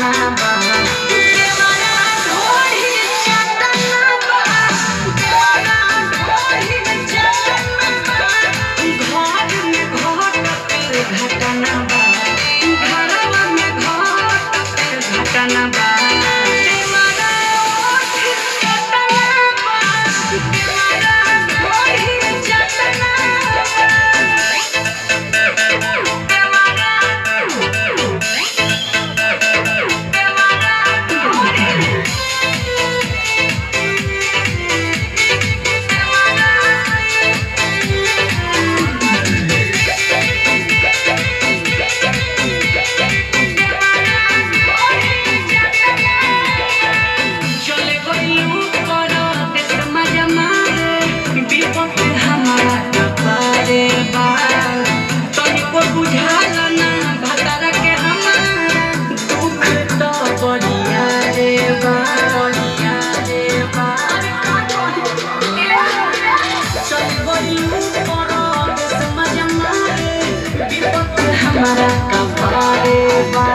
घटना बा। देवरा ढोढ़ी चटना बा, देवरा ढोढ़ी चटना बा। घर में घटत घटना बा, घरवा में घटत घटना बा। देवरा ओठ चटना बा, देवरा ढोढ़ी चटना बा। चले गइलू परदेस मजा मारे, विपत हमारा कपारे बा। तनिको बुझाल ना भतरा के हमारा, दुख त बलिया रे बा, बलिया रे बा। चल गइलू परदेस मजा मारे, विपत हमारा कपारे बा।